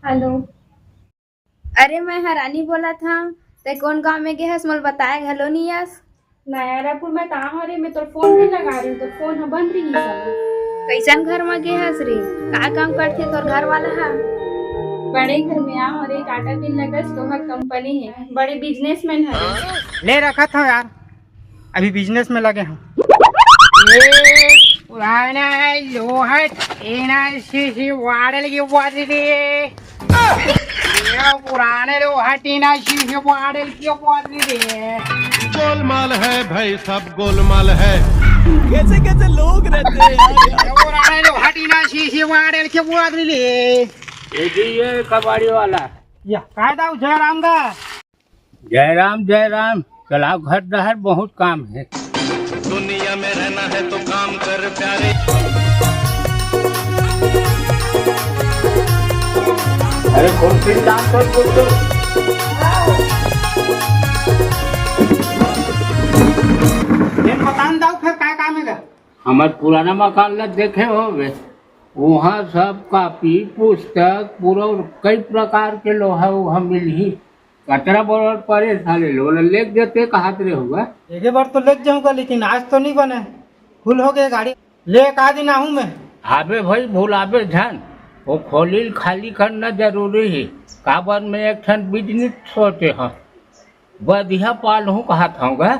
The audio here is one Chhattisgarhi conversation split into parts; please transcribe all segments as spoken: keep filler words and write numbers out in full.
हेलो। अरे, मैं ह रानी बोलत हंव। तैं कोन गांव में गे हस, मोला बताए घलो नइ अस। नया रायपुर में त आहंव रे, मैं तोर फोन भी लगा रहे हूँ, तोर फोन ह बंद रही सब। कैसन घर में गे हस रे? का काम करथे तोर घर वाला ह? बड़े घर में आहंव रे, टाटा बिरला कस लोहा कंपनी हे, बड़े बिजनेसमैन हरे। ले रखत हंव यार, अभी बिजनेस में लगे हंव। ये पुराना लोहा टीना शीशी वाड़ल के बदले, ये पुराने लोहा टीना शीशी वाड़ल के बदले। गोलमाल है भाई, सब गोलमाल है। कैसे कैसे लोग रहते हैं यार। ये पुराने लोहा टीना शीशी वाड़ल के बदले। ये जी, ये कबाड़ी वाला। या, काय दाऊ, जयराम दा? जयराम, जयराम। चला घर डहर, बहुत काम हे। दुनिया में रहना है तो काम कर प्यारे। अरे कौन सी डांस कर बोल दो। ये मकान दाऊ, फिर का काम हे गा? हमर पुराना मकान ला देखे होबे, उहाँ सब कापी, पुस्तक, पूरा कई प्रकार के लोहा उहाँ मिलही। कचरा बरोबर परे साले, लोन लेग जते कहत रहे हुआ। एके बार तो लेग जाहूँ गा, लेकिन आज तो नहीं बने, फुल हो गए गाड़ी। ले एक आध दिन आहूँ मैं। आबे भाई, भुलाबे झन, वो खोली ल खाली करना जरूरी हे। काबर मैं एक ठन बिजनेस सोचे हंव, बधिया पालहूँ कहत हंव गा।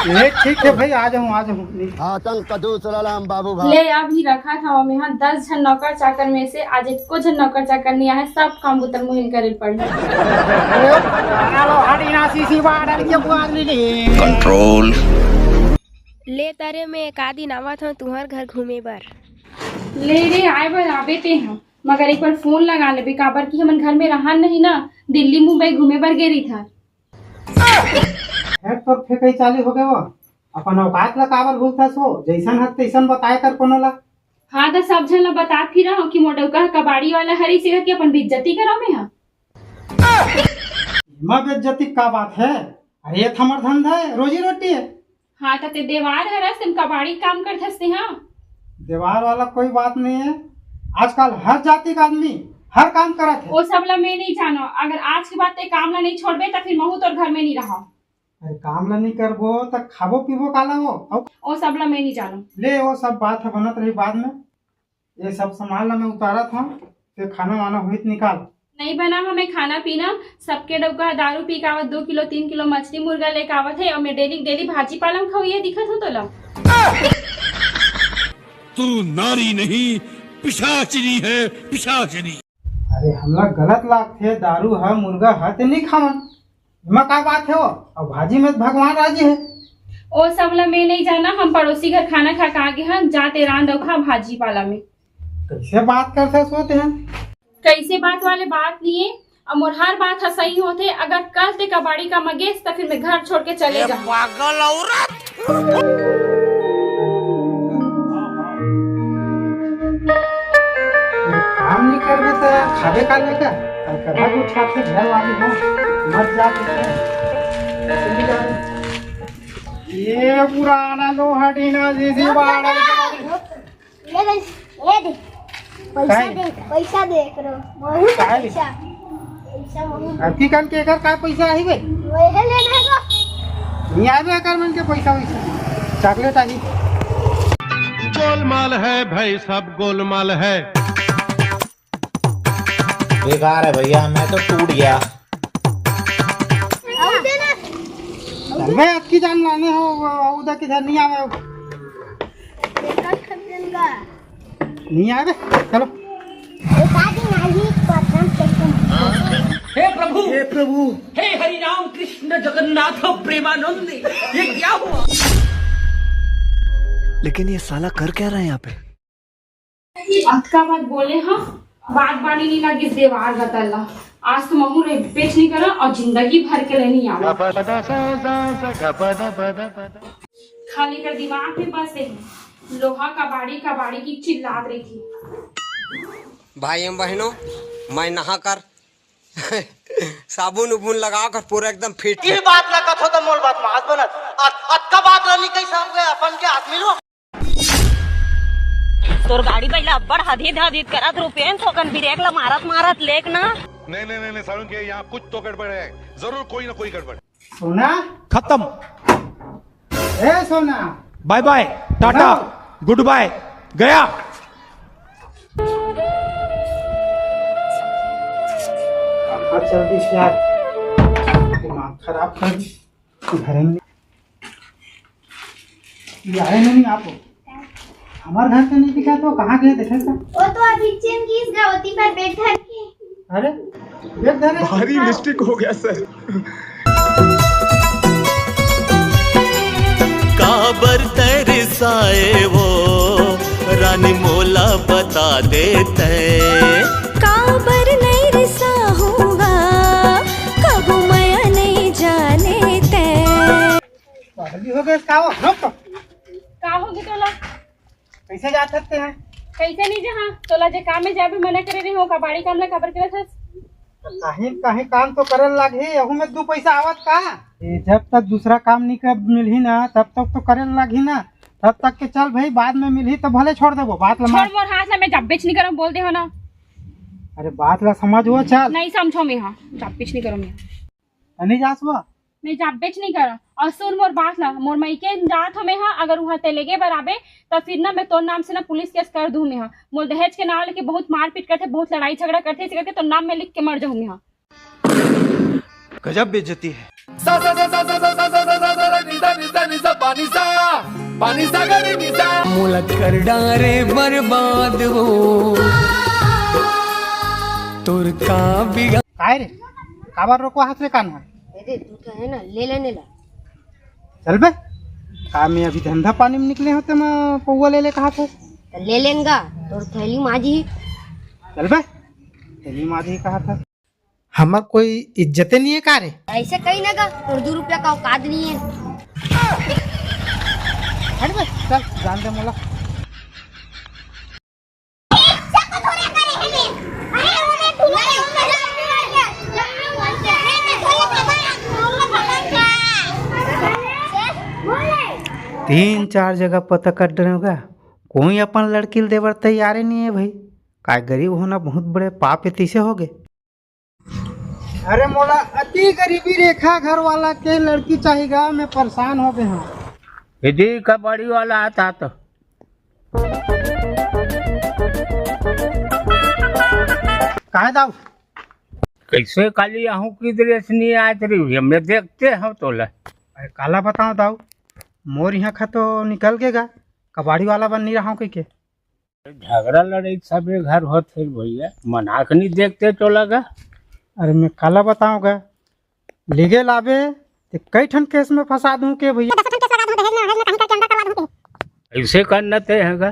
ले ठीक हे भाई, आ जाहूँ, आ जाहूँ। हाँ, तन का दूसरा लाम बाबू भाई। ले अभी रखत हंव, मेंहा दस झन नौकर चाकर में से आज एको झन नौकर चाकर नइ आहे, सब काम बुता मुहिन करे ल पड़ही। कंट्रोल। ले तारे, मैं एक आध दिन आवत हंव तुंहर घर घूमे बर। ले रे, आए बर आबे ते ह, मगर एक बार फोन लगा लेबे, काबर कि हमन घर में रहन नहीं ना, दिल्ली मुंबई घूमे बर गे रहिथन। फेर तो फेकई चालू हो गए वो। अपन औकात ला काबर भूलथस हो? जैसन हस तैसन बताए कर कोनो ला। हाँ, त सब झन ला बतात फिरत हंव कि मोर डउका ह कबाड़ी वाला हरे, से कि अपन बेइज्जती करंव मैं ह। एमा बेइज्जती का बात हे? अरे, ये त हमर धंधा हे, रोजी रोटी हे। हाँ, त ते देवार हरस, तेन कबाड़ी काम करथस ते, हाँ। देवार वाला कोई बात नहीं हे, आजकल हर जाति का आदमी हर काम करत हे। ओ सब ला मैं नहीं जानव, अगर आज के बाद ते काम ला नहीं छोड़बे त फिर महूँ तोर घर में नहीं रहव। अरे काम ला नहीं करबो त खाबो पीबो काला हो? अउ ओ सब ला मैं नहीं जानव। ले ओ सब बात ह बनत रही बाद में। ये सब सामान ला मैं उतारत हंव, ते खाना वाना होई त निकाल। नहीं बना हमें खाना पीना, सबके डउका दारू पी के आवत, दो किलो तीन किलो मछली मुर्गा लेके आवत हे, अउ मैं डेली डेली भाजी पाला म खवइया दिखत हूँ तोला। तू नारी नहीं, पिशाचिनी है, पिशाचिनी। अरे हमला गलत लागथे, दारू ह, मुर्गा ह, ते नहीं खावन। एमा का बात हे वो? अउ भाजी में त भगवान राजी हे। ओ सब ला मैं नहीं जाना, हम पड़ोसी घर खाना खा के आ गे हन, जा ते रांध अउ खा भाजी पाला में। कैसे बात करथस वो तेन? कैसे बात वाले बात नहीं हे, अउ मोर हर बात ह सही होथे। अगर कल ते कबाड़ी काम म गेस त फिर मैं घर छोड़ के चले जाहूँ। पागल औरत। काम नहीं करबे त खाबे का लेकर? कल करा कुछ खाते घर वाली हो, मत जा कुछ। ये पुराना लोहा टीना जैसी बाढ़ आई। ये देख, ये देख। पैसा काहे? देख, पैसा देख रो। बहुत काहे? पैसा। पैसा बहुत। अब की कन के एकर का पैसा आही बे? वही लेना है वो। नहीं आवे एकर मन के पैसा वैसा। चॉकलेट आही। गोलमाल है भाई, सब गोलमाल है। बेकार है भैया, मैं तो टूट गया। अउ देना। मैं अक्की जान लाने हो, वो, वो उधर किधर नहीं आवे। बेकार खरीदन का। नहीं आवे, चलो। एक आदमी आई, पत्थर फेंकन। हे प्रभु, हे प्रभु। हे हरि राम कृष्ण जगन्नाथ प्रेमानंद, ये क्या हुआ? लेकिन ये साला कर क्या रहा है यहाँ पे? अतका बात बोले हंव, बात बानी नहीं लागिस देवार गतर ला। आज तो महूँ रे बेच नहीं करा अउ जिंदगी भर के ले नहीं आवा। खाली कर दिमाग में बस एक लोहा कबाड़ी कबाड़ी की चिल्लात रही थी। भाई एवं बहनों, मैं नहा कर साबुन उबुन लगा कर पूरा एकदम फिट है। बात ला कथो त मोल बात मास बनत। अत-, अतका बात ला नहीं कही साहब के अपन के आदमी लो। तोर गाड़ी पहिला अब्बड़ हदीद हदीद करत रुपेन, थोकन ब्रेक ला मारत मारत लेक ना। नहीं, नहीं, नहीं, नहीं, सारुण के यहाँ कुछ तो गड़बड़ है, जरूर कोई ना कोई गड़बड़। सोना। खत्म। ए सोना। बाय बाय, टाटा, हेलो। गुड बाय, गया। कहाँ चल दिस यार, दिमाग खराब कर दिस। घर में ये आए नहीं आप, हमारे घर से नहीं दिखा तो कहाँ गए देखे सर? वो तो अभी चेन किस गावती पर बैठा के। अरे, देख धरे। भारी मिस्टेक हो गया सर। काबर तरसाए वो रानी मोला बता देते। काबर नहीं रिसाहूँगा, कबू मया नहीं जाने ते। पागल हो गए का वो? रुक तो। का होगे तोला? कैसे जात हस तेहा? कैसे नहीं जहाँ? तोला जे काम में जाबे मना करे रहे हो, कबाड़ी काम ला काबर करत हस? काहे, काहे काम तो करन लागही, यहू में दू पैसा आवत का? ए, जब तक दूसरा काम नहीं कर मिलही ना, तब तक तो करन लागही ना। तब तक के चल भाई, बाद में मिलही तो भले छोड़ देबो, बात ला छोड़ मार। मोर हाथ ला, मैं जाबेच नहीं करम, बोल दे हो ना। अरे बात ला समझ वो, चल। नहीं समझो मैं, हाँ, जाबेच नहीं करम मैं। नहीं जास वो? मैं जाबेच नहीं करम। और सुन मोर बात ला, मोर मइके जात हो मैं, हाँ, अगर वहाँ ते लेगे बर आबे, तो फिर ना मैं तोर नाम से ना पुलिस केस कर दूँ मैं, हाँ। मोर दहेज के नाम लेके बहुत मारपीट करते, बहुत लड़ाई झगड़ा करते, इसे करके तोर नाम मैं लिख के मर जाऊँ मैं, हाँ। गजब बेइज्जती है। मोला कर डारे बर्बाद वो, तोर का बिगाड़। काय रे, काबर रोको हाथ रे कान है? अरे, तू तो है ना, ले लेने ला। चल बे, का मैं अभी धंधा पानी में निकले होते मैं पौवा ले ले कहा थे? तो ले लेंगा, तोर थैली माझी। चल बे, थैली माझी कहा था। हमर कोई इज्जते नहीं है का रे? ऐसे कही ना गा, तोर दू रुपया का औकात नहीं है। हट बे, चल, जान दे मोला। तीन चार जगह पता कर डरे होगा, कोई अपन लड़की ल देबर तैयारे नहीं है भाई। काय गरीब होना बहुत बड़े पाप है, तैसे हो गए। अरे मोला अति गरीबी रेखा घर वाला के लड़की चाहिए गा, मैं परेशान हो गए हूँ। यदि कबाड़ी वाला आता तो। काहे दाऊ? कैसे काली आहूँ की ड्रेस नहीं आत रही हुई, मैं देखते हूँ तोला। अरे काला बताओ दाऊ, मोर यहाँ खा तो निकल गेगा, कबाड़ी वाला बन नहीं रहा हूँ कह के। झगड़ा लड़ाई सबे घर होत हे भैया, मना के नहीं देखते चोला गा। अरे मैं काला बताऊं गा, लेगे लाबे ते कई ठन केस में फंसा दूं के भैया। ऐसे करना ते है गा,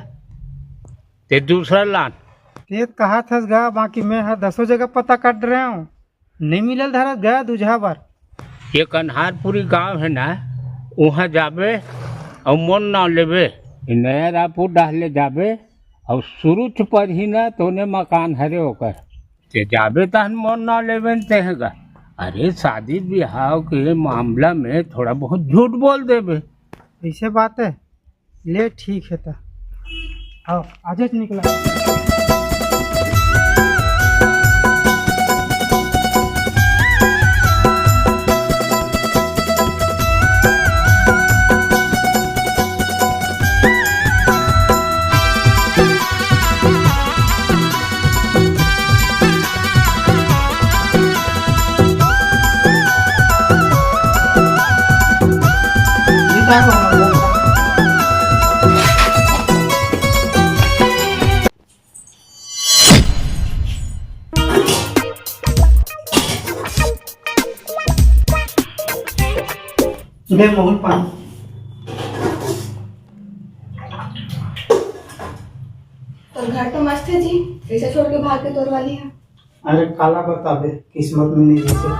ते दूसरा लान। ते कहा थस गा, बाकी मैं हर दसों जगह पता कर रहे हूँ, नहीं मिलल धरत गया दूजहा बर। ये कन्हारपुरी गांव है ना, वहाँ जाबे अउ मोर नाव लेबे, ये नया रायपुर डहर ले जाबे अउ सुरुच पर ही ना तोने मकान हरे ओकर। ते जाबे तहन मोर नाव लेबे न तेहगा। अरे शादी बिहाव के मामला में थोड़ा बहुत झूठ बोल देबे। ऐसे बात है। ले ठीक है त। हाँ, आजेच निकला। दे मोहन पान। तोर घर तो मस्त है जी, कैसे छोड़ के भाग के तोर वाली है? अरे काला बताबे, किस्मत में नहीं लिखे।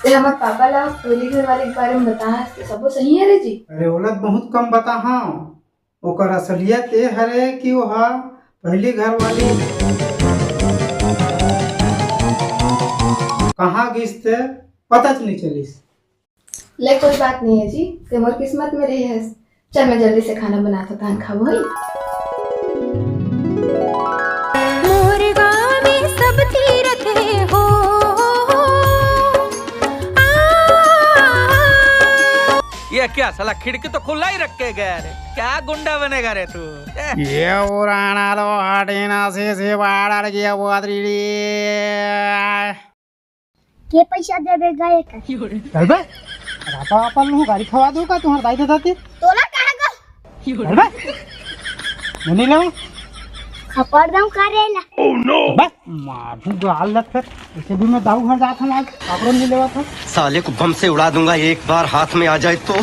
ते हमर पापा ला पहली घर वाले के बारे में बताहा, तो सबो सही है रे जी? अरे ओला तो बहुत कम बताहा, ओकर असलियत ये हरे कि ओहा पहली घर वाली। कहाँ गिस ते पता च नहीं चलिस। ले, कोई बात नहीं है जी, ते मोर किस्मत में रहे हस। चल, मैं जल्दी से खाना बनाथों, तहन खाबो, होई? मोर गाँव में सब तीरथ हो। ये क्या साला, खिड़की तो खुला ही रख के गया रे, क्या गुंडा बनेगा रे तू? ए। ये पुराना तो हटेना से, से बाहर आ गया, वो आदरी। के पैसा देबे गा एकर? चल बे, रापा वापा लूँ, गाड़ी खवा दूँ का तुम्हारे दाई दादा ती? तोला कहा गो? चल बे, मैं नहीं लूँ। खपड़ दम करेला। बे, मारू गाल लत फिर। इसे भी मैं दाऊ घर जात हूँ आज, कापड़ो नहीं लेवा था। साले को बम से उड़ा दूंगा एक बार हाथ में आ जाए तो।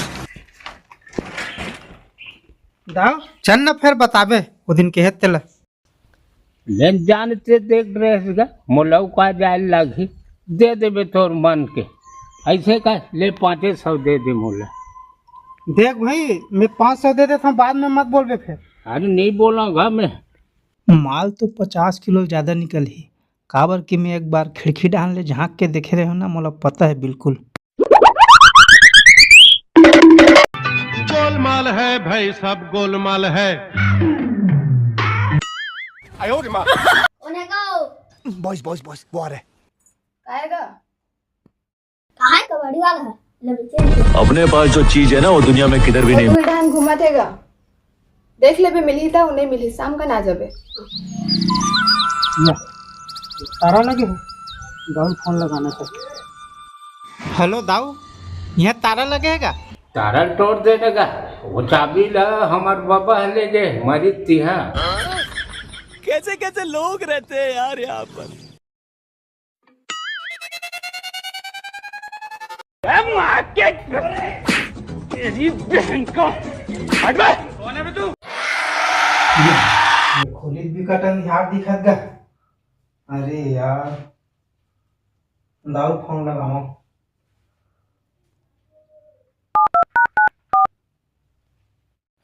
दाऊ, चल न फिर बताबे, वो दिन के हेत तेला। ले जानते देख रहे गा, मोला का जाए लागी, दे देबे तोर मन के। ऐसे का ले, पाँचे सौ दे दे मोला। देख भाई, मैं पाँच सौ दे देता हूँ, बाद में मत बोलबे फिर। अरे नहीं बोलांगा मैं। माल तो पचास किलो ज्यादा निकल ही, काबर कि मैं एक बार खिड़की डाहन ले झांक के देखे रहे हूँ ना, मोला पता है बिल्कुल। गोलमाल है भाई, सब गोलमाल है। उन्हें गाओ। बॉयज, बॉयज, बॉयज, वो आ रहे। आएगा। कहाँ है कबाड़ी वाला है? ले बेटे। अपने पास जो चीज है ना, वो दुनिया में किधर भी नहीं। तू इधर घूमत है गा? देख लेबे, मिलही त, नहीं मिलही, शाम का ना जाबे। या, तारा लगे है, दाऊ फोन लगाना था। हेलो दाऊ, यहाँ तारा लगे है गा? तारा तोड़ दे देगा, वो चाबी ला हमार बाबा ले गए, मरी तिहा। कैसे कैसे लोग रहते हैं यार यहाँ पर। ए, मार के तेरी बहन को। हट बे। कौन है बे तू? ये, ये खोली भी कटन यार दिखत गा। अरे यार, दाऊ फोन लगाओ।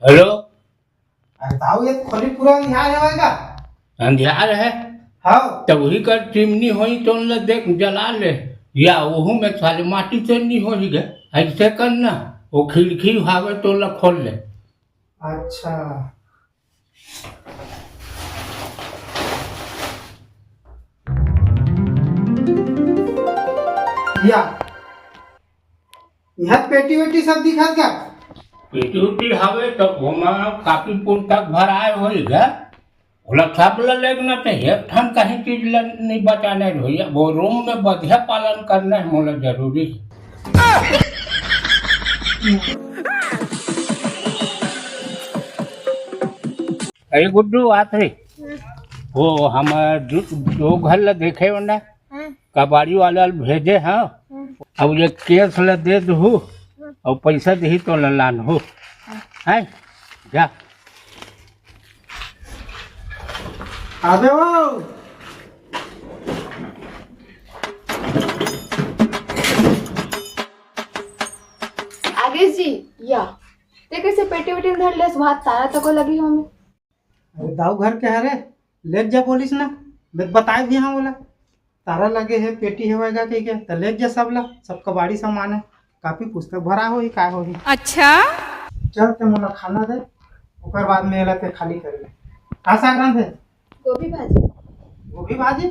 हेलो। अरे ताऊ, ये खोली पूरा अंधियार है का? अंधियार है। हाँ। तब वही कर चिमनी होई तो उनला देख जला ले, या ओहू में साले माटी से नहीं होही गे। ऐसे कर ना, वो खिड़की हावे तो ला खोल ले। अच्छा। या। इहाँ पेटी वेटी सब दिखत का? पेटी वेटी हवे त ओमा कापी पुस्तक भराए होही गा। ओला सब ल लेगना त एक ठन कहीं चीज ल नहीं बचाने रही। वो रूम में बढ़िया पालन करना है मोला जरूरी है। अरे गुड्डू, आत रे। वो हम दो, दो घर ल देखे हो ना। हाँ। कबाड़ी वाला ल भेजे, हाँ। हाँ। अब ये केस ल दे दहू, हाँ। और पैसा देही तो ल लान हो। हाँ। हैं? जा। आबे वो। आगे जी, या। ते कैसे पेटी वेटी धर लेस, वहाँ तारा तको लगी हो में। अरे दाऊ घर के हरे, लेग जा बोलिस ना, मैं बताए भी हाँ बोला। तारा लगे है, पेटी हेवय गा कहिके, त लेग जा सब ला, सब कबाड़ी सामान है, कापी पुस्तक भरा होही, का होही। अच्छा। चल ते मोला खाना दे, ओकर बाद में एला ते खाली कर ले। का साग रांधे? गोभी भाजी। गोभी भाजी?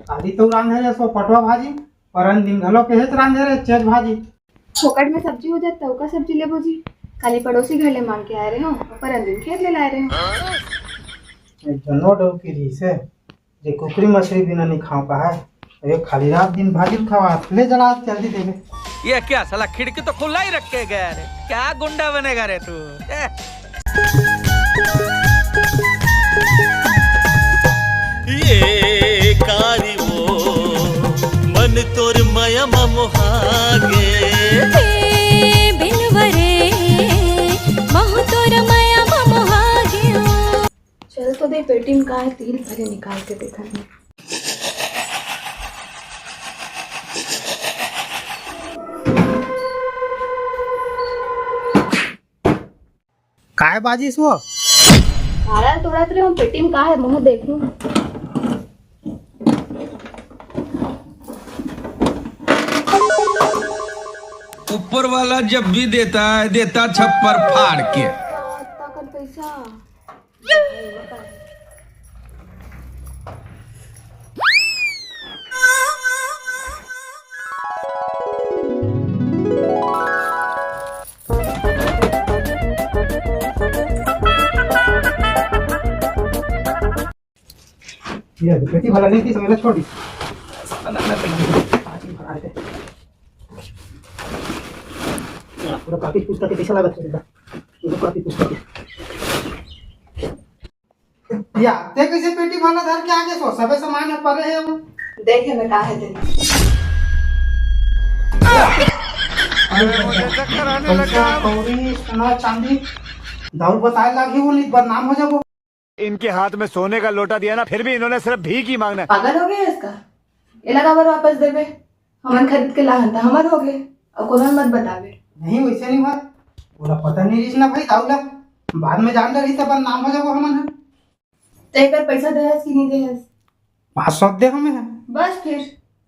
काली तो रांधे रे, सो पटवा भाजी, परन दिन घलो के हेच रांधे रे, चेच भाजी। फोकट में सब्जी हो जात त ओकर सब्जी लेबो जी। काली पड़ोसी घर ले मांग के आए रहे हो, परन दिन खेत ले लाए रहे हो। एक जनो डौकी रहिसे, जे कुकरी मछली बिना नहीं खाओ पाए। अरे खाली रात दिन भाजी खावा, ले जला जल्दी देबे। ये क्या साला खिड़की तो खुला ही रख के गया रे, क्या गुंडा बनेगा रे तू? ए। ये कारी वो मन तोर मया म मोहागे। हे बिनवरे, महु तोर मया म मोहागे। चल तो दे, पेटी में का है, तेल पहले निकाल के देखा है। काय बाजिस वो? काला तोड़त रहे हूँ, पेटी में का है, मुँह देखूँ। ऊपर वाला जब भी देता है, देता छप्पर फाड़ के। इतना कन पैसा। ये पेटी भला नहीं थी, समझ लो, छोड़ दी। पूरा कॉपी पुस्तक के पैसा लागत है, पूरा कॉपी पुस्तक के। या, ते कैसे पेटी भला धर के आगे सो? सबे सामान ऊपर है वो। देखे में का है तेरे? पैसा, कौड़ी, सोना, चांदी, दाऊ बताए लागी वो, नहीं बदनाम हो जाबो। इनके हाथ में सोने का लोटा दिया ना, फिर भी इन्होंने सिर्फ भीख ही मांगना है। पागल हो गया इसका? एला काबर वापस देबे? हमन खरीद के लाहन त हमर हो गए, अउ कोनो ल मत बताबे। नहीं, वैसे नहीं हुआ। ओला पता नहीं रहिस ना भाई, दाऊ ला। बाद में जान रही त बदनाम हो जाबो हमन ह। ते एकर पैसा देहस कि नहीं देहस? पाँच सौ दे हमें ह। बस फिर,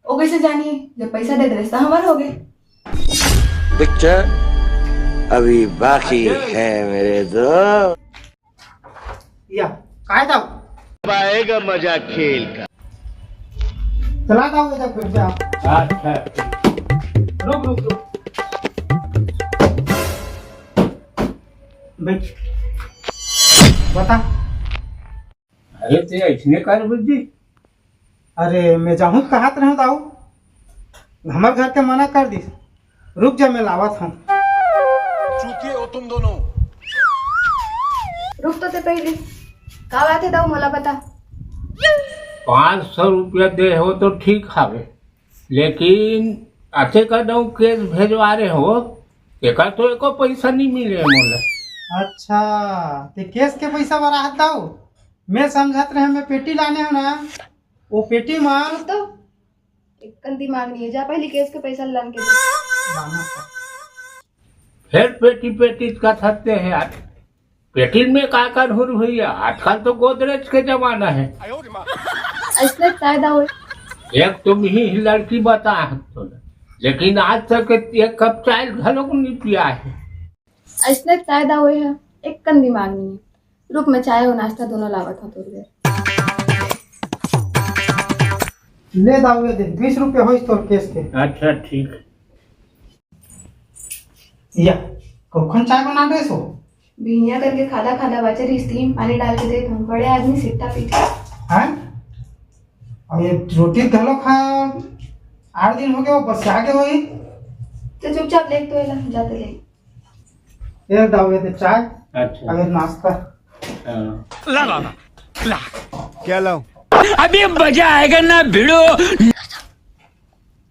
ओ कैसे जानी? जब पैसा दे दे त हमर हो गए। पिक्चर अभी बाकी है मेरे दोस्त। या, काय दाऊ? आएगा मजा खेल का। चला दाऊ, इधर फिर से आप। अच्छा। रुक, रुक, रुक। बैठ। बता। अरे, ते ऐसने कर बुद्धि? अरे, मैं जाहूँ त कहत रहूँ दाऊ, हमर घर के मना कर दिस। रुक जा, मैं लावत हूँ। चूतिए हो तुम दोनों। रुक तो ते पहले, का बात है दाऊ, मोला बता। पाँच सौ रुपया दे हो तो ठीक हवे, लेकिन अतेक कन केस भेजवा रहे हो, एकर तो एको पैसा नहीं मिले मोला। अच्छा, ते केस के पैसा बर आहत दाऊ? मैं समझत रहे, मैं पेटी लाने हो ना, वो पेटी मार। तो एक कन दिमाग नहीं है, जा पहले केस के पैसा लान के दे। लाना था। फिर पेटी पेटी का थकते हैं यार। पेटी में का कर हुर हुई है, आजकल तो गोदरेज के जमाना है। ऐसने फायदा होए। एक तुम ही लड़की बता तो, लेकिन आज तक एक कप चाय घलो नहीं पिया है। ऐसने फायदा होए है, एक कन दिमाग नहीं है। रुक, मैं चाय और नाश्ता दोनों लावत हूँ थोड़ी देर। ले दाऊ, ये दे, बीस रुपये होइस तोर केस के। अच्छा, ठीक। या, कौखन चाय बना दे सो? बिहनिया करके खादा खादा बाचे रहिस, तीन पानी डाल के देत हूँ। बड़े आदमी सिट्टा पीट। हैं? और ये रोटी घलो खा, आठ दिन हो गए, वो बस आगे होई। तो चुपचाप ले तो एला, जाते ले। ये दाऊ, ये दे चाय। अच्छा। अबे नाश्ता। हाँ। ला, ला, ला, ला। क्या लाऊं? अभी मजा आएगा ना भिड़ो।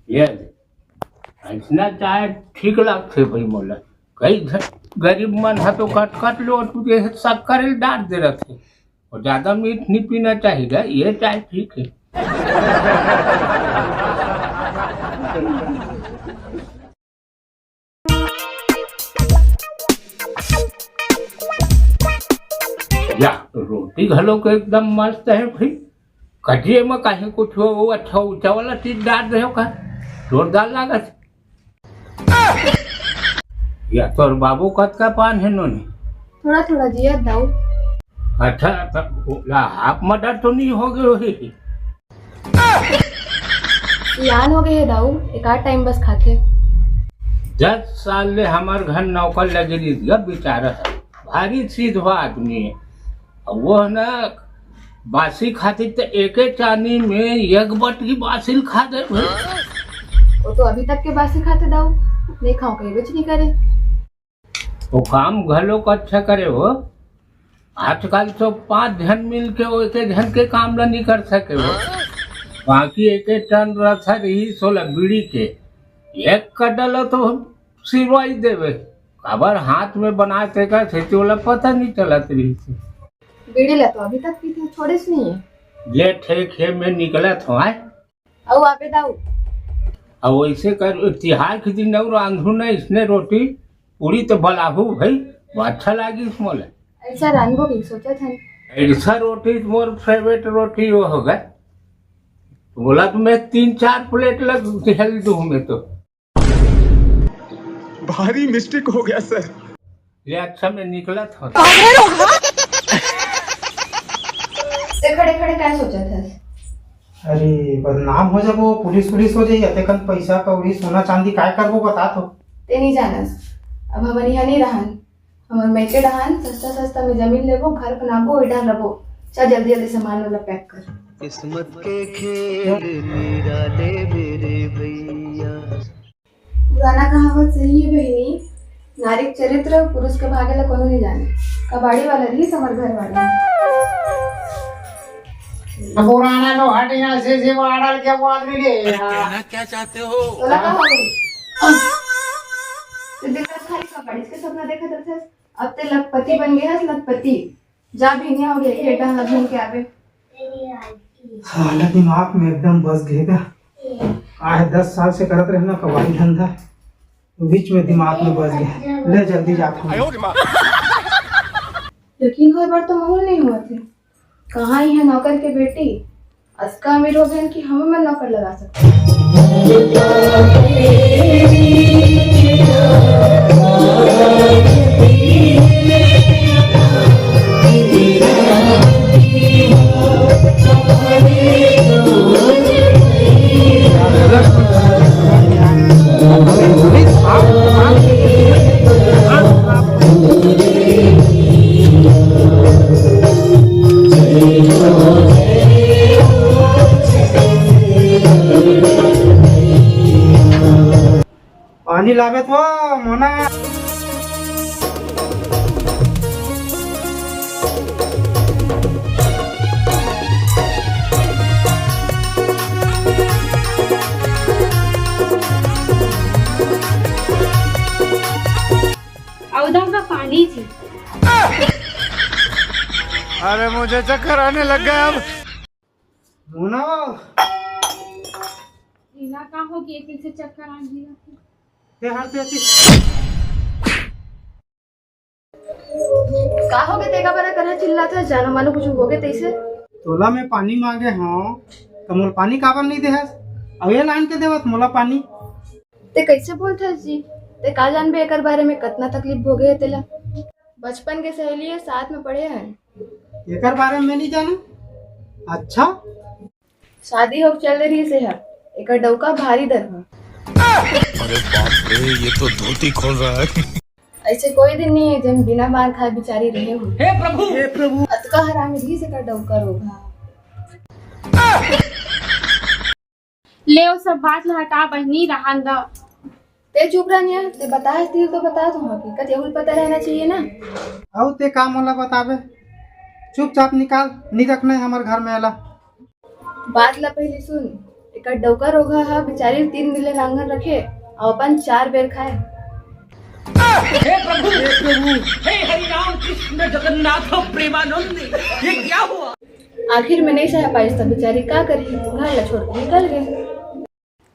ये दे। ऐसना चाय ठीक लगथे भाई मोला। कई झ-, गरीब मन ह तो कट कट लो, तू ये शक्कर डाल दे रथे। और ज्यादा मीठ नहीं पीना चाहिए, ये चाय ठीक है। या, रोटी घलो के एकदम मस्त है भाई। कटिए में कहीं कुछ हो, वो अच्छा ऊंचा वाला चीज डाल रहे हो का? जोरदार लागत। या तोर बाबू कतका पान है नोनी? थोड़ा थोड़ा जिया दाऊ। अच्छा, त ओला हाफ मर्डर तो नहीं हो गए होही? सियान हो गए है दाऊ, एक आध टाइम बस खाथे। दस साल ले हमर घर नौकर लगे रहिस, बेचारा है, भारी सीधा आदमी है। अब वो है ना, बासी खाती त एके चानी में एक बटकी बासी खा दे भाई। वो तो अभी तक के बासी खाथे दाऊ, नहीं खाओ कहीं कुछ नहीं करे। वो काम घलो को अच्छा करे हो। आजकल तो पांच झन मिल के वो एक झन के काम ला नहीं कर सके हो। बाकी एक एक टन रथा रही सोला बीड़ी के, एक कटल तो सिरवाई देवे। काबर हाथ में बनाए तेकर सेती ओला पता नहीं चलत रही थी। बीड़ी ला तो अभी तक पीथे, छोड़ेस नहीं है। ले ठीक है, मैं निकलत हूँ, आय। अउ आबे दाऊ। अब वैसे कर, तिहार के दिन अउ रांधू ना इसने रोटी, पूरी तो बलाहू भाई, वो अच्छा लागी मोला। ऐसा रांधबो की सोचत हन। ऐसा रोटी मोर फेवरेट रोटी वो होगा। बोला तो मैं तीन चार प्लेट लग हेल दूँ मैं तो। भारी मिस्टेक हो गया सर। ले अच्छा, मैं निकलत हंव। ते खड़े खड़े काय सोचत हस? अरे, बदनाम हो जाबो, पुलिस पुलिस हो जाही। अतेकन पैसा कौड़ी, सोना चांदी काय करबो, बता तो। ते नहीं जानस, अब हमन इहाँ नहीं रहन, हमर मइके डहान सस्ता सस्ता में जमीन लेबो, घर बनाबो, ओइडा रबो। चल जल्दी जल्दी सामान वाला पैक कर। किस्मत के खेल निराले मेरे भैया। पुराना कहावत सही है बहिनी, नारी के चरित्र पुरुष के भाग्य ला कोनो नहीं जाने। कबाड़ी वाला रही हमर घर वाला। पुराना लोहाटिया से जीवाड़ल के बात भी गे। कहना क्या चाहते हो? तोला का हो गई? ते दिन रात खाली कबाड़ी के सपना देखत रहथस। अब ते लखपति बन गए हस, लखपति। जा बिहनिया हो गया, खेत डहर घूम के आबे। साला दिमाग में एकदम बस गए गा। आज दस साल से करत रहना कबाड़ी धंधा, बीच में दिमाग में बस गए। ले जल्दी जात हूँ। यकीन होए बर तो माहौल नहीं हुआ थे। कहाँ ही है नौकर के बेटी? असका अमीर हो गए कि हमें मन नौकर लगा सकते। पानी लावे तो मोना। अउदा का पानी जी। अरे मुझे चक्कर आने लग गए अब। मोना। इला का हो गया, कैसे चक्कर आ गया? ते हर ते अति का हो गए, तेका बरा करहा चिल्लात हस, जानो मानो कुछ हो गए तैसे? तोला मैं पानी मांगे हूँ, तो मोला पानी काबर नहीं देहस? अब ये लाइन के देवत मोला पानी। ते कैसे बोलत हस जी? ते का जानबे एकर बारे में, कतना तकलीफ भोगे है तेला। बचपन के सहेली है, साथ में पढ़े हैं। एकर बारे में नहीं जाना। अच्छा, शादी हो चल रही से है, एकर डौका भारी दरहा। अरे बाप रे, ये तो धोती खोल रहा है। ऐसे कोई दिन नहीं है जब बिना मार खाए बिचारी रहे हो। हे प्रभु, हे प्रभु। अतका हरामी रही से एकर डौका रोगा। ले ओ सब बात ल हटा बहिनी, रहन द। ते चुप रह निया, ते बताए तीर तो बता तो हकीकत यहू पता रहना चाहिए ना। अउ ते का मोला बताबे? चुपचाप निकाल, नहीं रखना है हमर घर में एला। बात ला पहले सुन, एकर डौका रोगा हा बेचारी तीन दिन ले लांघन रखे, अउ अपन चार बेर खाए। हे प्रभु, हे प्रभु, हे हरि राम कृष्ण जगन्नाथ प्रेमानंद, ये क्या हुआ? आखिर में नहीं सह पाइस त बेचारी का करी, घर ला छोड़ के निकल गए।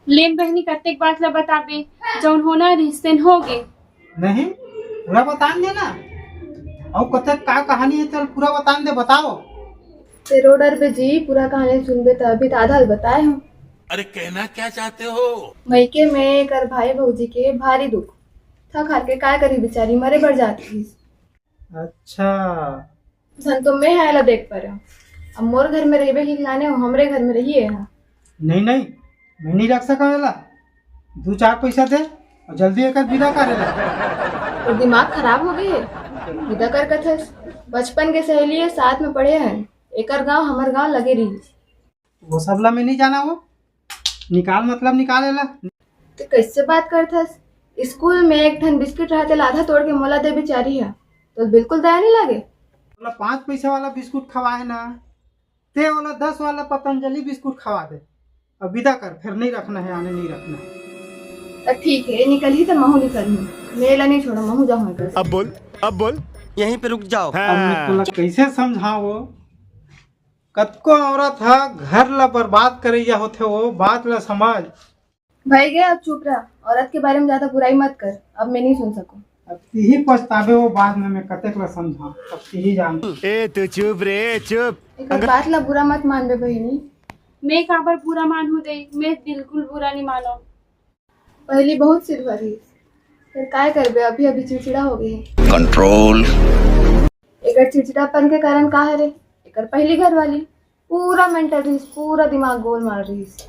लेन बहिनी, कतेक बात ला बताबे, जौन होना रिहिस तेन हो गे। नहीं, पूरा बतान दे ना। अउ कतेक का कहानी है, चल पूरा बतान दे, बताओ। ते रो डरबे जी, पूरा कहानी सुनबे त अभी त आधा ल बताए हूँ। अरे कहना क्या चाहते हो? मइके में एकर भाई भौजी के भारी दुख। थक हार के काय करी, बेचारी मरे बर जात रहिस। अच्छा। धन तो मैं हा एला देख पा रहा हूँ। अब मोर घर में रहिबे की लाने हो, हमरे घर में रहिए हा। नहीं, नहीं, मैं नहीं रख सका एला। दू चार पैसा दे और जल्दी एकर विदा कर एला। तो दिमाग खराब हो गई है? विदा कर कथस? बचपन के सहेली है, साथ में पढ़े हैं। एकर गांव हमर गांव लगे रही। वो सबला मैं नहीं जाना वो। निकाल मतलब निकाल एला। ते कैसे बात करथस? स्कूल में एक ठन बिस्किट रहा, तेला आधा तोड़ के मोला दे बेचारी हा। तो बिल्कुल दया नहीं लागे? तोला पाँच पैसा वाला बिस्कुट खवाए ना, ते ओला दस वाला पतंजलि बिस्कुट खवा दे। अब विदा कर, फिर नहीं रखना है, आने नहीं रखना है। तो ठीक है, निकल ही तो महू निकल हूँ। मैं एला नहीं छोड़ा, महू जाऊँ एकर से। अब बोल, अब बोल। यहीं पे रुक जाओ। हाँ। अब मैं तोला कैसे समझाओ? कतको औरत ह घर ला बर्बाद करइया होथे, वो बात ला समझ। भाई गया, अब चुप रहा। औरत के बारे में ज्यादा बुराई मत कर, अब मैं नहीं सुन सकूं। अब तिही पछताबे वो बाद में, मैं कतेक ला समझा, अब तिही जान। ए, तू चुप रे, चुप। एकर अगर बात ला बुरा मत मानबे बहिनी। मैं काबर बुरा मानहूं दे, मैं बिल्कुल बुरा नहीं मानो। पहली बहुत सिरवा रहिस, फिर काय करबे, अभी अभी चिड़चिड़ा हो गए हे। कंट्रोल। एकर चिड़चिड़ापन के कारण का हरे? एकर पहली घरवाली पूरा मेंटल रहिस, पूरा दिमाग गोलमाल रहिस।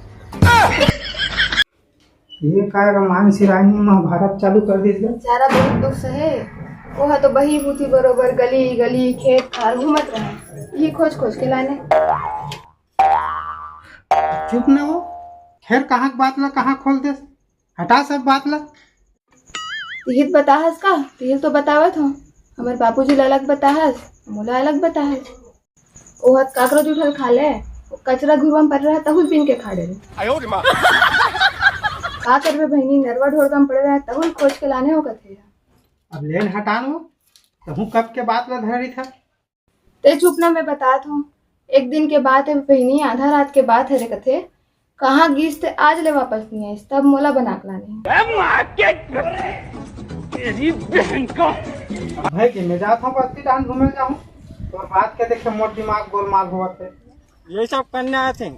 ये काय रामायण श्री रामायण महाभारत चालू कर दिस गा? बेचारा बहुत दुख सहे। वो ह तो बही बूथी बरोबर गली गली खेत खार घूमत रहे, ये खोज खोज के लाने। चुप न हो, फेर कहाँ के बात ला कहाँ खोल देस? हटा सब बात ला। तिहिल बताहस का? तिहिल तो बतावत हो, हमर बाबूजी ला अलग बताहस, मोला अलग बताहस। ओहत काकरो जूठल खा ले, कचरा घुरवा में पड़ रहा तहुल बीन के खा डरे। का करबे बहिनी, नरवा ढोरगा में पड़े रहा तहुल खोज के लाने हो कथे। अब लेन हटान हो, तहूँ कब के बात ला धरी था। ते चुप ना, मैं बतात हूँ। एक दिन के बात है बहिनी, आधा रात के बात है रे कथे। कहाँ गिस ते आज ले वापस नहीं आइस, तब मोला बना के लाने। तेरी बहन का। भाई जी, मैं जात हूँ बस्ती डान घूमे जाऊँ। तोर बात के देखे मोर दिमाग गोलमाल होवत है। ये सब करने आते हैं।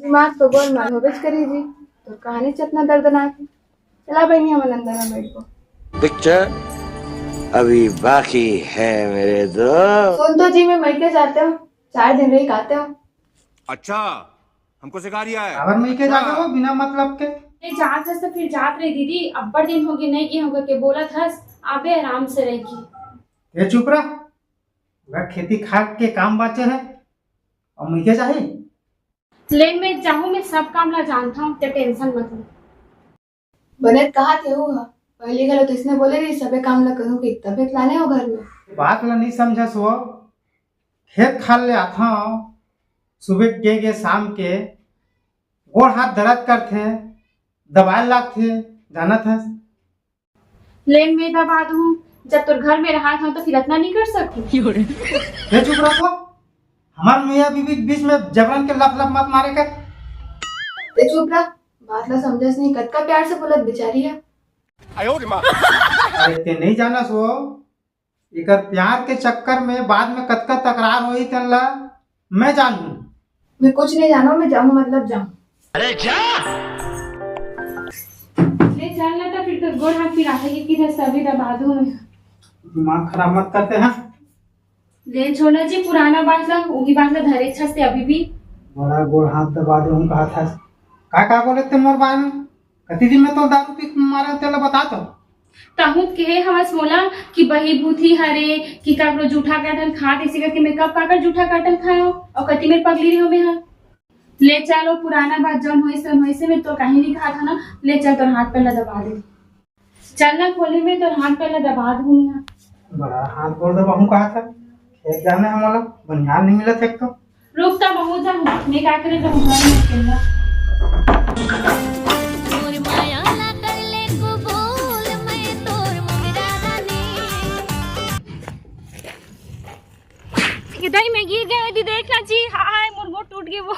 दिमाग तो गोलमाल होबेच करी जी। तोर कहानी चतना दर्दनाक है। चला बहिनी, हमन अंदर में बैठ को। पिक्चर अभी बाकी है मेरे दोस्त। सुन तो जी, मैं मइके जाते हूँ, चार दिन रही के आते हूँ। अच्छा, हमको सिखा रिया है। काबर मइके जाते हो बिना मतलब के? ए, जात हस तो फिर जात रही दीदी, अब्बड़ दिन हो गए नहीं गए होंगे के बोलत हस, आबे आराम से रही की। ये चुप रह, पूरा खेती खार के काम बाचे है और मइके जाही। लेन में जाहूँ, मैं सब काम ला जानता हूँ, ते टेंशन मत ले। बने कहा थे वो, पहली घलो तो इसने बोले रही सबे काम ला करूँ कि तबे तो लाने हो घर में। बात ला नहीं समझस वो, खेत खार ले आथव, सुबह के गे शाम के, गोड़ हाथ दर्द करथे, दबाए लागथे, जानत हस। लेन में दबा दूँ, जब तोर घर में रहा था तो फिर इतना नहीं कर सकती। ये चुप रखो, हमार मियाँ बीबी के बीच में जबरन के लफ लफ मत मारे कर। ते चुप रह, बात ला समझस नहीं, कतका प्यार से बोलत बिचारी है। अरे ते नहीं जानस वो, एकर प्यार के चक्कर में बाद में कतका तकरार होही तेन ला मैं जानहूँ। मैं कुछ नहीं जानूँ, मैं जाऊँ मतलब जाऊँ। अरे जा। ले चल ना तो फिर तो गोड़ हाथ पिराथे कि किधर सभी दबा दूँ मैं। दिमाग खराब मत करते हैं। ले छोड़ना जी पुराना बात ला, उही बात ला धरे छस ते अभी भी। बड़ा गोड़ हाथ दबा दे हूँ कहा था। का का बोले ते मोर बारे में? कति दिन में तो दारू पी के मारे तेला बता तो। तहूँ कहे हवस मोला कि बही बूथी हरे, कि काकरो जूठा करटन खात, इसी करके मैं कब काकर जूठा करटन खायो और कति मेर पगली रहो मैं हा। ले चल, वो पुराना बात जौन होइस तौन होइस, मैं तो कहीं नहीं कहा था ना, ले चल तोर हाथ पैर ला दबा दे। चल ना खोली में तोर हाथ पैर ला दबा दूँ मैं हा। बड़ा हाथ गोड़ दबाहूँ कहा था, खेत जाना है मोला, बनिहार नहीं मिलत है तो। रुक त महूँ जाहूँ, मैं का करे रहूँ घर में अकेला। तोर माया ला कर ले कबूल, मैं तोर मोहरा रानी। इधर ही मैं गिर गई थी, देखना जी, हाय, मोर गोड़ टूट गए वो।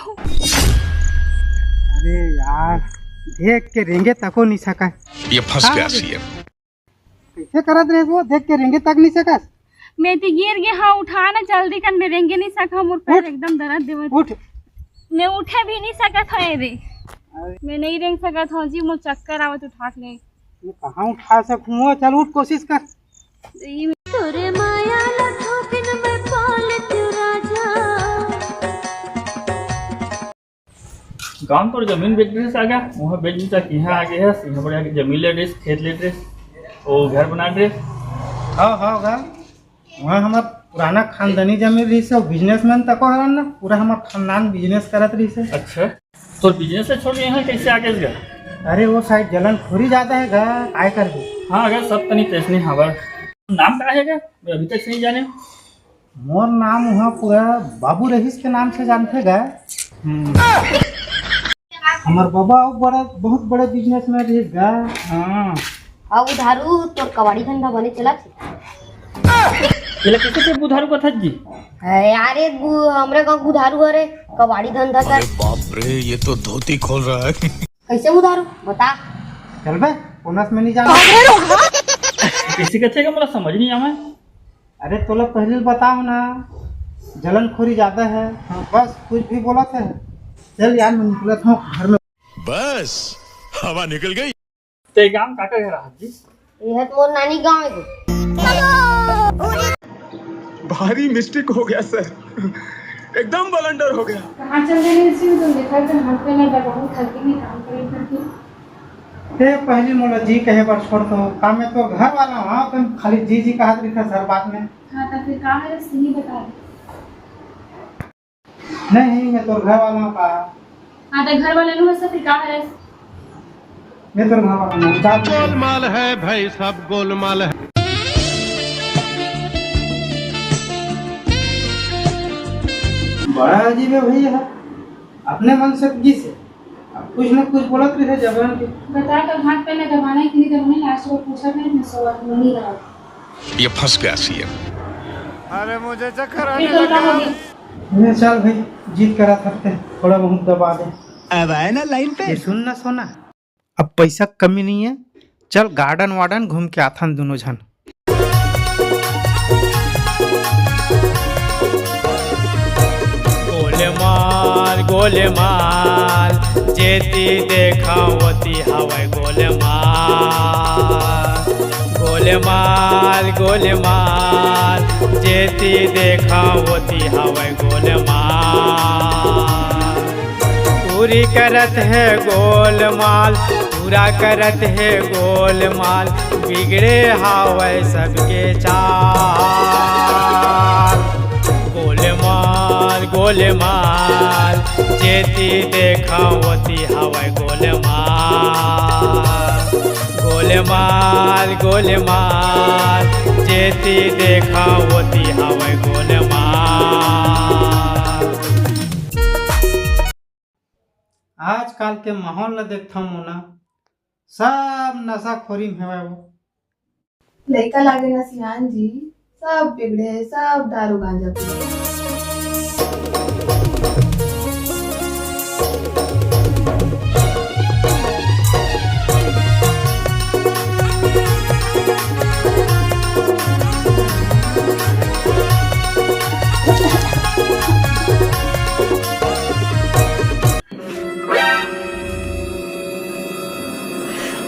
अरे यार, देख के रेंगे तको नहीं सका। ये फंस का गया रे? सीएम। कैसे करत रहे वो, देख के रेंगे तक नहीं सकस। मैं तो गिर गया, हाँ, उठा ना जल्दी कर, मैं रेंगे नहीं सका, मोर पैर उठ। एकदम दर्द देवत। उठ। मैं उठे भी नहीं सकत है रे। अरे। मैं नहीं रेंग सकत हूँ जी, मोर चक्कर आवत उठा के ले। मैं कहाँ उठा सकूँ? चल उठ, कोशिश कर। तोरे माया ला थोकिन में पाल तू राजा। गाँव तोर जमीन बेच दिस आगा, वहाँ बेच दिस, यहाँ आ गए है, यहाँ बढ़िया के जमीन ले दिस, खेत ले दिस, वो घर बना दिस। हाँ, हाँ, गा। वहाँ हमार पुराना खानदानी जमीन रहिस हे, बिजनेसमैन तको हरन ना, पूरा हमार खानदान बिजनेस करत रहिस हे। अच्छा, तोर बिजनेस ला छोड़ के यहाँ कैसे आ गए गा? अरे, वो साइड जलनखोरी ज्यादा हे गा, काय करबे? हाँ, अगर सब तनी तैसने हवा। नाम का हे गा? मैं अभी तक नहीं जाने। मोर नाम वहाँ पूरा बाबू रहीस के नाम से जानथे गा। हम्म। हमर बाबा अउ बड़ा, बहुत बड़े बिजनेसमैन रहीस गा। हाँ। अब उधारू तोर कबाड़ी धंधा बने चलत हे। ये ला कैसे से बुधारू कथस जी? अरे यार, एक बु-, हमरे गाँव बुधारू हरे, कबाड़ी धंधा कर। अरे बाप रे, ये तो धोती खोल रहा है। कैसे उधारू? बता। चल बे, कोनस में नहीं जाना। कैसे कहते हैं, मोला समझ नहीं आवा। अरे तोला पहले बताओ ना, जलनखोरी ज्यादा है। हाँ। बस कुछ भी बोलत हे। चल यार, मैं निकलत हूँ घर में। बस, हवा निकल गई। ते गाँव काकर घर रहत जी? ये है तो मोर नानी गाँव है। भारी मिस्टेक हो गया सर, एकदम बलंडर हो गया। कहाँ चल रहे हैं इसी में? तुम देखा था, हम पे ना बहुत हल्के में काम करे करके। ए, पहली मोला जी कहे बर छोड़ तो, का मैं तोर घर वाला हूँ? हाँ, तुम खाली जी जी कहत रहिथस हर बात में। हाँ, तो फिर का है, सही बता दे। नहीं, मैं तोर घर वाला हूँ का? हाँ, तो घर वाला नु है, फिर का है? मैं तोर घर वाला हूँ, जा। गोलमाल है भाई, सब गोलमाल है। बड़ा अजीब है भैया, अपने मन से किस अब कुछ न कुछ बोलत रहे जबरन के। बता, तो हाथ पे ना दबाना ही नहीं, तो उन्हें लास्ट को पूछा था, मैं सो नहीं रहा। ये फंस गया सीएम। अरे, मुझे चक्कर आने ये तो लगा। ले चल भाई, जीत करा सकते हैं, थोड़ा बहुत दबा दे। अब आए ना लाइन पे। ये सुन ना सोना, अब पैसा कमी नहीं है, चल गार्डन वार्डन घूम के आथन दोनों झन। गोलमाल गोलमाल, जेती देखा ओती हवय गोलमाल। गोलमाल गोलमाल, जेती देखा ओती हवय गोलमाल। पूरी करत है गोलमाल, पूरा करत है गोलमाल, बिगड़े हावय सबके चाल। गोलमाल गोलमाल, जेती देखा ओती हवय गोलमाल। गोलमाल गोलमाल, जेती देखा ओती हवय गोलमाल। आजकल के माहौल ल देखथव मोना, सब नशाखोरी में हवय वो। लइका लागे ना सियान जी, सब बिगड़े, सब दारू गांजा पी।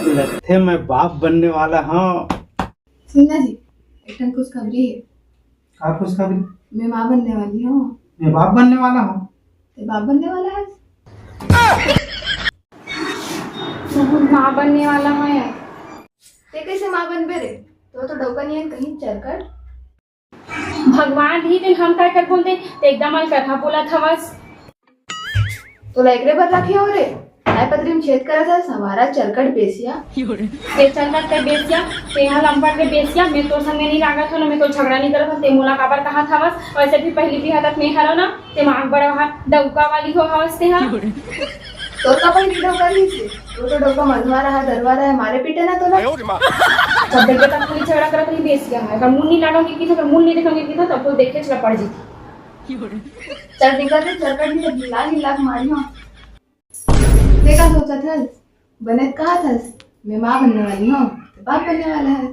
लगथे मैं बाप बनने वाला हूँ। सुन ना जी, एक ठन खुशखबरी है। का खुशखबरी? मैं माँ बनने वाली हूँ। मैं बाप बनने वाला हूँ। ते बाप बनने वाला है? माँ बनने वाला है। ते कैसे माँ बनबे रे? तो तो डौका नियन कहीं चरकट। भगवान ही दिन हम काय कर बोलते, ते एकदम अलकरहा बोलत हवस। तोला एकरे बर रखे हो रे? काय पतरी में छेद करत हस, हमारा चरकट बेसिया। ते चरकट के बेसिया, ते हा लंपट के बेसिया, मैं तोर संगे नहीं लागत हो ना, मैं तो झगड़ा नहीं करत हो, ते मोला काबर कहत हवस? वैसे भी पहली भी हालत में हरो ना, ते मांग बड़ा हा डौका वाली हो हवस ते हा। तोर का पहली डौका नहीं थी? वो तो डौका मधुआ रहा, दरवा रहा, मारे पीटे ना तोला। जब देखे तब कोई झगड़ा करत नहीं बेसिया है, अगर मुंह नहीं लागोगे की तो, अगर मुंह नहीं देखोगे की तो, तब तो देखे चला पड़ जी। चल निकल रे, चरकट नहीं तो गिला गिला के मारी हूँ। ते का सोचत हस? बने कहा थस, मैं माँ बनने वाली हूँ, तो बाप बनने वाला है।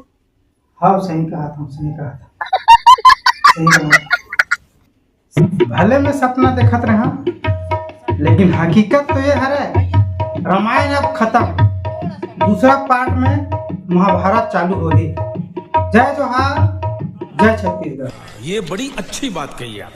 हाँ, सही कहा था, सही कहा था, सही कहा था। भले मैं सपना देखत रहा, लेकिन हकीकत तो ये हरे, रामायण अब खत्म, दूसरा पार्ट में महाभारत चालू होही। जय जोहार, जय छत्तीसगढ़। ये बड़ी अच्छी बात कही आप।